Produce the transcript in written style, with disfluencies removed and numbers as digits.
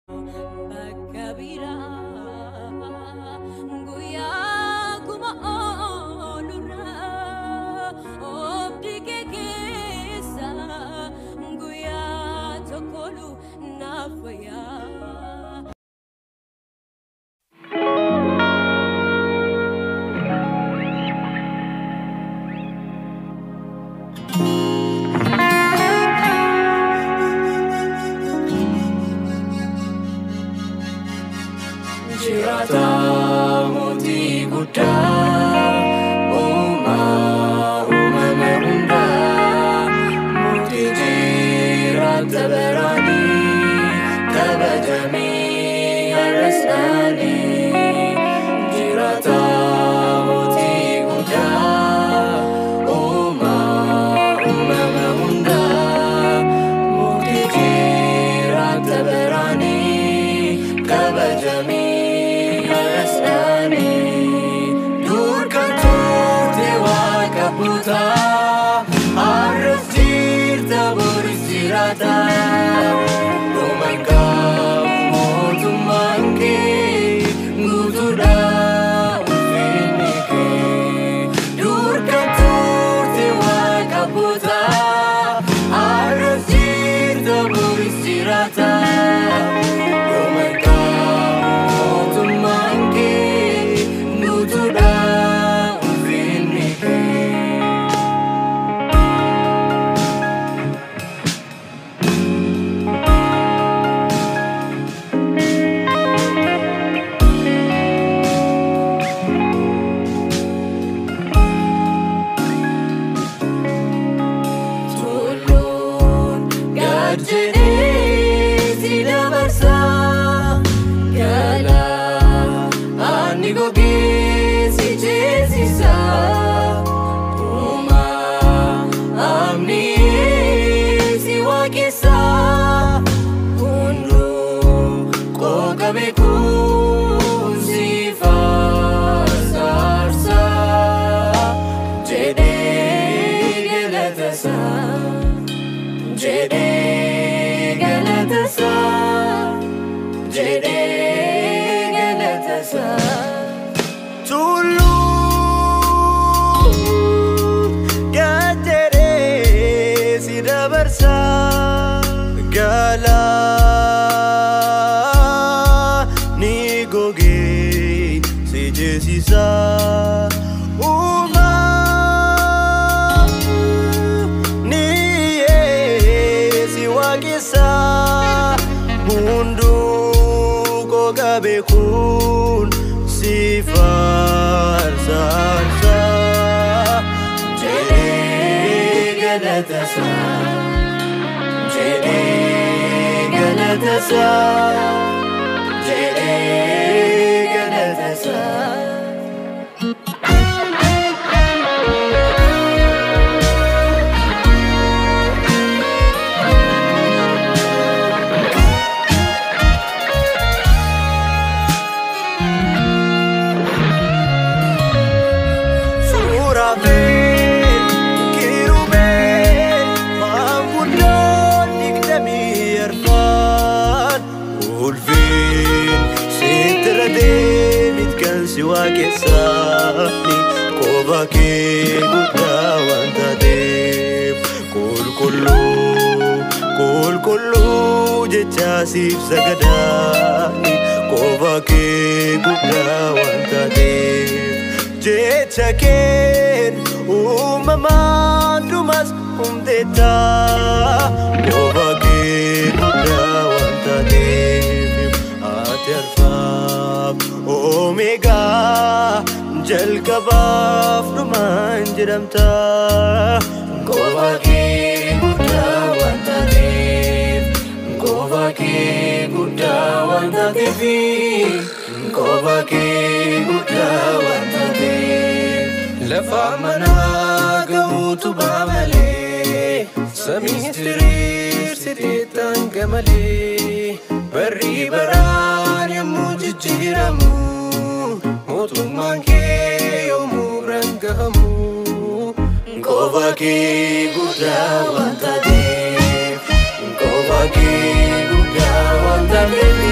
Bakka biraa guyyaa kuma oolurraa oobdii kee keessa guyyaa tokkolu naaf wayyaa. Jiraata mootii guddaa, uumaa uumama hundaa, mootii jiraata baraanii, kabajamii har'as naanii. Jiraata mootii guddaa, uumaa uumama hundaa, mootii jiraata baraanii, kabajamii har'as naanii. Dur kan turte Waaqa buutaa, har'as jirta boris jiraata. Dhumaan qabu mootummaan kee, guutuudha ulfinni kee. Dur kan turte Waaqa buutaa, har'as jirta boris jiraata. Dhumaan qabu mootummaan kee, guutuudha ulfinni kee. Tulluun gad jedhee si dabarsa, galaanni gogee si ceesisa. Uumamni si waaqessa, hunduu qooqa beekuun si faarsa jedhee galatasaa. Jedhee galatasaa, jedhee galatasaa. Tulluun gad jedhee si dabarsa, galaanni gogee si ceesisa. Uumamni si waaqessa, hunduu qooqa beekuun si faarsa. Jedhee galatasaa, jedhee galatasaa, jedhee galatasaa. Suuraafeel kirubeel maanguddoon 24 ulfiin sittira deemit kan si waaqessaani qofa kee guddaa waan taateef qulqulluu qulqulluu jecha siif sagadaani qofa kee guddaa waan taateef. Jecha keen uumamaan dhumas humdeetta, qofa kee guddaa waan taateef ati alfaaf omeegaa jalqabaaf dhumaan jedhamta. Qofa kee guddaa waan taateef, qofa kee guddaa waan taateef, qofa kee guddaa waan taateef. Lafa manaa gahuutu malee, samiis diriirsitee tanga malee, barri baraan yommuu jijjiiramu, mootummaan kee yommuu biraan gahamu. Qofa kee guddaa waan taateef, qofa kee guddaa waan taateef.